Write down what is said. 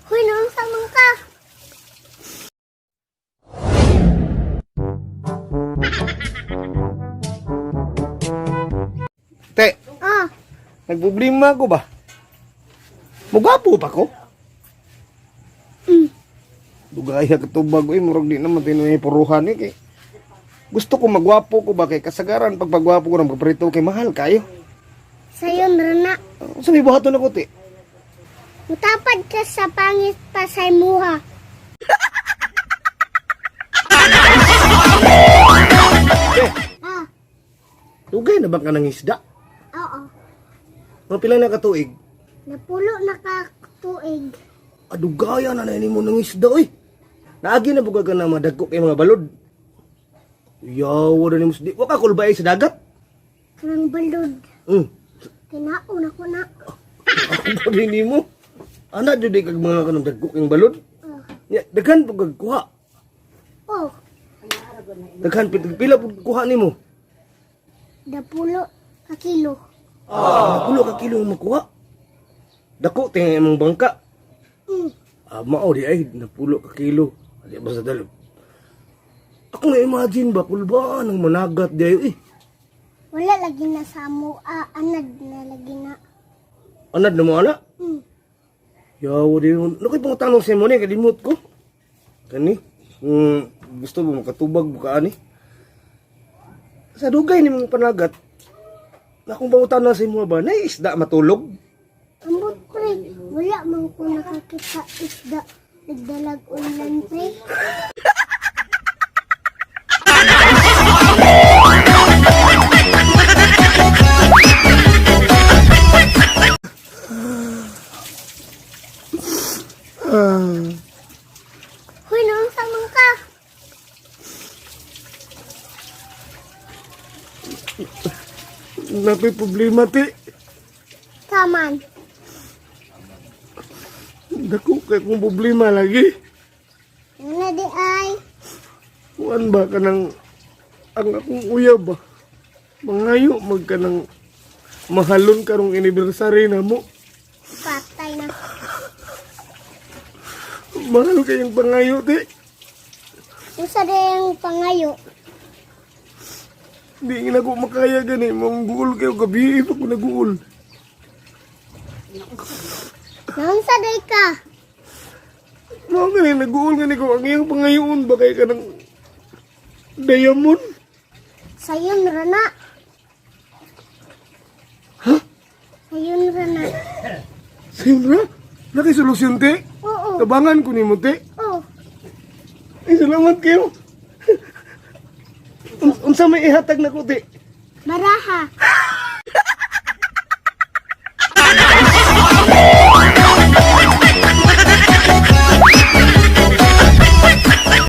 Hoy, naunsa man ka? Te, Ah, nagproblema ko ba? Mugapo pa ko? Mm. Dugay ka tubag oy, murag di naman tinuy puruhan eh kay. Gusto ko magwapo ko ba kay kasagaran pag pagwapo ko ng paprito kay mahal kayo. Sayon ra na. Unsa may buhaton ako, te? Mutapad ka sa pangit pa sa imuha. Te, Ah, dugay na ba ka ng isda? oo. Mga pila na katuig? Napulo na ka tuig. Adugaya na na nimo ng isda oy. Naagi na buga ka na madagko kay mga balod. Yawa na nimo sa di. Wa ka kulbay sa dagat. Kanang balod. Kinaon ako na. Ako pa rin nimo. Ana jud kag mga kanang dagko kay balod. Oh, Ya, daghan pud kag kuha. oh, Daghan pila pud kuha nimo. napulo ka kilo. Ah, pulo ka kilo ang makuha. Dako tingay imong bangka. Ah, mao di ay napulo ka kilo. Di ba sa dalog. Ako na imagine ba kulbaan ang managat di ayo eh. Wala lagi na sa amo, ah, anad na lagi na. Anad na mo ana. Yaw di mo. Ano kay pangutanong sa imo ni kalimot ko. Kani? Kung gusto mo makatubag mo ka ani. Sa dugay ni mong panagat. Na kung pangutana sa imo ba, nay isda matulog. Ambot pre, wala man ko nakakita isda. Nagdalag ulan pre. Hoy, naunsa man ka? Nakoy problema ti. Taman. Dako kay kong problema lagi. Ano di ay? Kuan ba ka ng ang akong uyab ba? Mangayo mag ka ng mahalon karong anniversary na mo. Patay na. Mahal kayong pangayo ti. Usa di ang pangayo. Di nga ko makaya gani, mangguol kayo gabi pa ko naguol. Naunsa di ka? Mao gani naguol gani ko ang iyang pangayoon ba kay ka ng diamond? Sayon ra na. Ha? Sayon ra na. Sayon ra? Naki solusyon te? Oo. Tabangan ko nimo te. Oh, Ay, salamat kayo. Unsa may ihatag na ko te? Baraha.